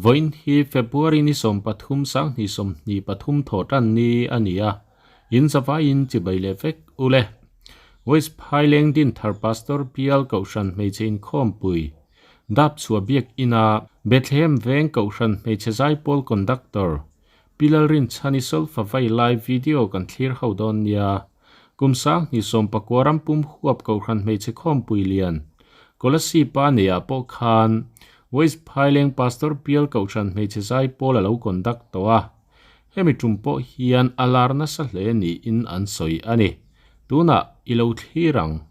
Vawiin hi February ni 13 2023 thawh tan ni a ni a, in zavaiin chibai leh vek u le. West Phaileng Dinthar Pastor Bial Kohhran Hmeichhe Inkhawmpui, Dapchhuah Biakina Bethlehem Veng Kohhran Hmeichhe Zaipawl Conductor, Pi Lalrinchhani Solfa vai lai video kan thlir ho dawn nia. Kum 2019 ram pum huap Kohhran Hmeichhe Khawmpui lian, Kolasib pa neiah pawh khan West Phaileng Pastor Bial Kohhran Hmeichhe Zaipawl a lo conduct tawh a. Hemi tum pawh hian a lar nasa hle niin an sawi a ni. Tunah i lo thlir ang.